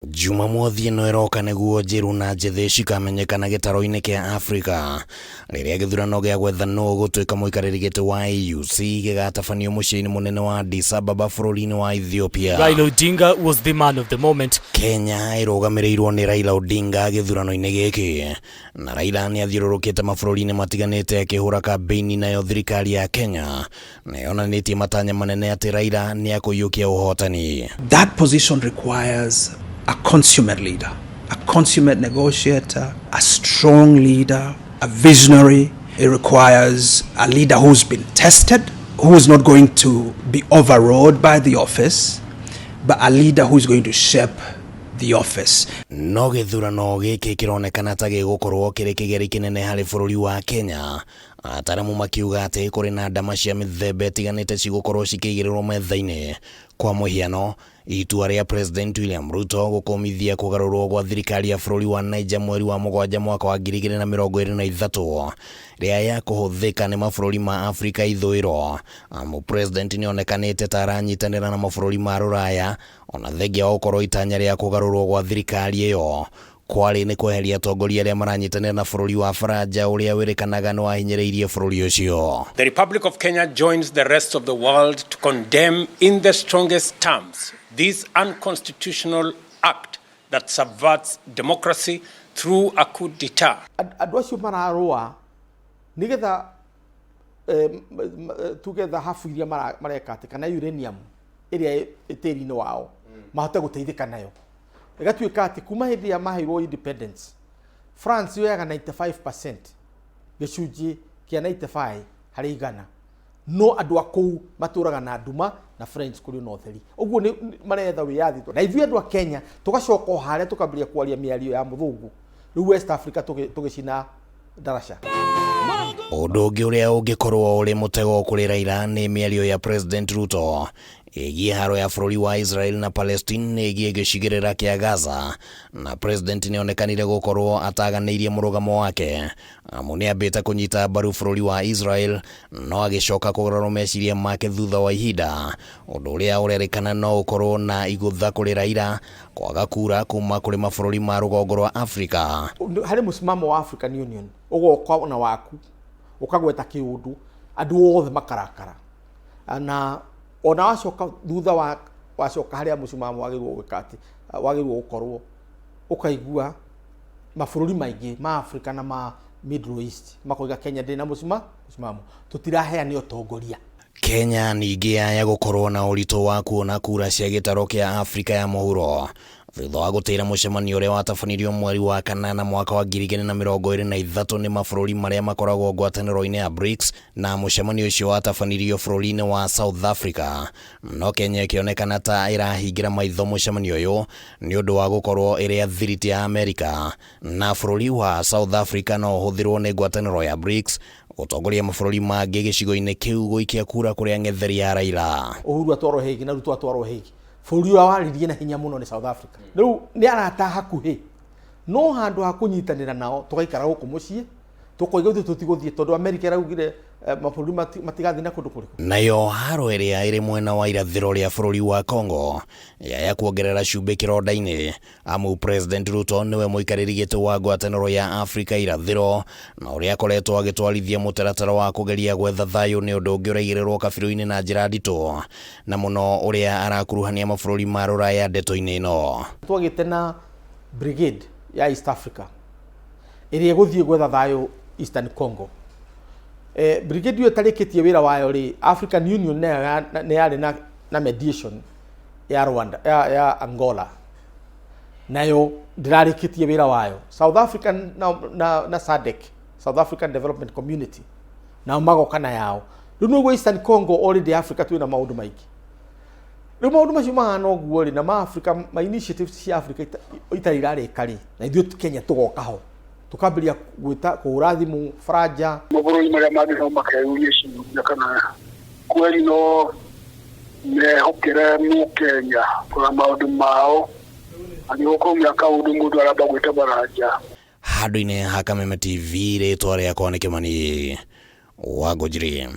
Jumamothi ĩno ĩroka nĩguo njĩru na njĩthĩ cikamenyekana gĩtaro-inĩ kĩa Afrika rĩrĩa gĩthurano gĩa gwetha nũ gũtuĩka mũikarĩri gĩtĩ wa AUC gĩgatabanio mũciĩ-inĩ mũnene wa Addis Ababa bũrũri-inĩ wa Ethiopia. Raila Odinga was the man of the moment. Kenya ĩrũgamĩrĩirwo nĩ Raila Odinga gĩthurano-inĩ gĩkĩ na Raila nĩ athiũrũrũkĩte mabũrũri-inĩ matiganĩte akĩhũra kambĩini, nayo thirikari ya Kenya nĩ yonanĩtie matanya manene atĩ Raila nĩ akũiyũkia ũhotani. That position requires a consummate leader, a consummate negotiator, a strong leader, a visionary. It requires a leader who's been tested, who is not going to be overawed by the office, but a leader who is going to shape the office. No gĩthurano gĩkĩ kĩronekana ta gĩgũkorwo kĩrĩ kĩgeri kĩnene harĩ bũrũri wa Kenya, ataramu makiuga atĩ kũrĩ na ndama cia mĩthemba ĩtiganĩte cigũkorwo cikĩigĩrĩrwo metha-inĩ. Kwa mũhiano, itua rĩa President William Ruto gũkũmithia kũgarũrwo gwa thirikari ya bũrũri wa Niger mweri wa 7 mwaka wa 2023 rĩa kũhũthĩka nĩ mabũrũri ma Afrika ithũĩro, amu President nĩonekanĩte ta aranyitanĩra na mabũrũri ma rũraya, ona thengia wa gũkorwo itanya rĩa kũgarũrwo gwa thirikari ĩyo kwarĩ nĩ kweheria atongoria arĩa maranyitanĩra na bũrũri wa Faranja ũrĩa wĩrĩkanaga nĩ wahinyĩrĩirie bũrũri ũcio. The Republic of Kenya joins the rest of the world to condemn in the strongest terms this unconstitutional act that subverts democracy through a coup d'etat. Andũ acio mararũa nĩgetha tuge thahabu iria mareka atĩ kana uranium ĩrĩa ĩ tĩri-inĩ wao mahote gũteithĩka nayo. Ĩgatuĩka atĩ kuma hĩndĩ ĩrĩa maheirwo independence, France yoyaga 95%, gĩcunjĩ kĩa 95 harĩ 100, no andũ a kũu matũraga na nduma na French kũrĩ na ũtheri. Ũguo nĩ maretha wĩyathi, na ithuĩ andũ a Kenya tũgacoka o harĩa tũkambĩrĩria kwaria mĩario ya mũthũngũ. Rĩu West Africa tũgĩcina ndaraca. Ũndũ ũngĩ ũrĩa ũngĩkorwo ũrĩ mũtego kũrĩ Raila nĩ mĩario ya President Ruto ĩgiĩ haro ya bũrũri wa Israel na Palestine ĩgiĩ gĩcigĩrĩra kĩa Gaza, na President nĩonekanire gũkorwo ataganĩirie mũrũgamo wake, amu nĩambĩte kũnyita mbaru bũrũri wa Israel no agĩcoka kũgarũra meciria make thutha wa ihinda, ũndũ ũrĩa ũrerĩkana no ũkorwo na igũtha kũrĩ Raila kwaga kura kuma kũrĩ mabũrũri ma rũgongo rwa Afrika. Harĩ mũsimamo wa African Union ũgoka na waku ũkagweta kĩũndũ, andũ othe makarakara, na ona wacoka thutha wa wacoka harĩa mũsimamo wagĩrĩirwo gwĩka atĩ wagĩrĩirwo gũkorwo ũkaigua mabũrũri maingĩ ma Africa na ma Middle East makoiga Kenya ndĩna mũsimamo, tũtiraheana ũtongoria. Kenya ningĩ yaya gũkorwo na ũritũ wa kuona kura cia gĩtaro kĩa Afrika ya mũhuro thutha wa gũtĩra mũcemanio ũrĩa watabanirio mweri wa 8 mwaka wa 2023 nĩ mabũrũri marĩa makoragwo ngwatanĩro-inĩ ya BRICS, na mũcemanio ũcio watabanirio bũrũri-inĩ wa South Africa. No Kenya ĩkĩonekana ta ĩrahingĩra maitho mũcemanio ũyũ nĩ ũndũ wa gũkorwo ĩrĩ athiriti ya Amerika, na bũrũri wa South Africa no ũhũthĩrwo nĩ ngwatanĩro ya BRICS gũtongoria mabũrũri mangĩ gĩcigo-inĩ kĩu gũikia kura kũrĩ ang'etheri ya Raila. Uhuru atwarwo Hague na Ruto atwarwo Hague, bũrũri ũrĩa waririe na hinya mũno nĩ South Africa. Rĩu nĩ arata hakuhĩ, no handũ ha kũnyitanĩra nao tũgaikara gũkũ mũciĩ tũkoiga ithuĩ tũtigũthiĩ tondũ America ĩraugire mabũrũri matigathiĩ na kũndũ kũrĩkũ. Nayo haro ĩrĩa ĩrĩ mwena wa irathĩro rĩa bũrũri wa Congo yaya kuongerera cumbĩ kĩronda-inĩ, amu President Ruto nĩwe mũikarĩri gĩtĩ wa ngwatanĩro ya Afrika irathĩro, na ũrĩa akoretwo agĩtwarithia mũtaratara wa kũgeria gwetha thayũ nĩ ũndũ ũngĩ ũraigĩrĩrwo kabirũ-inĩ na njĩra nditũ, na mũno ũrĩa arakuruhania mabũrũri ma rũraya ndeto-inĩ ĩno. Twagĩte na brigade ya East Africa ĩrĩa ĩgũthiĩ gwetha thayũ Eastern Congo. Brigade ĩyo ĩtarĩkĩtie wĩra wayo rĩ, African Union nayo nĩ yarĩ na mediation ya Rwanda, ya Angola, nayo ndĩrarĩkĩtie wĩra wayo. South African na SADC, South African Development Community, nao magoka na yao. Rĩu nĩguo Eastern Congo already Africa twĩna maũndũ maingĩ. Rĩu maũndũ macio mahana ũguo rĩ, na ma Africa, ma initiatives cia Africa itarĩ irarĩka rĩ, na ithuĩ Kenya tũgoka ho tukambĩrĩria gwĩta kũhũra thimũ Faranja. Mabũrũri marĩa mangĩ no makeyũria ciũria kana kweli no mehokere Mũkenya kũrora maũndũ mao, angĩgũkũmĩra kaũndũ mũndũ aramba gwĩta Baranja. Handũ-inĩ ha Kameme TV, rĩtwa rĩakwa nĩ Kĩmani wa Ngũnjiri.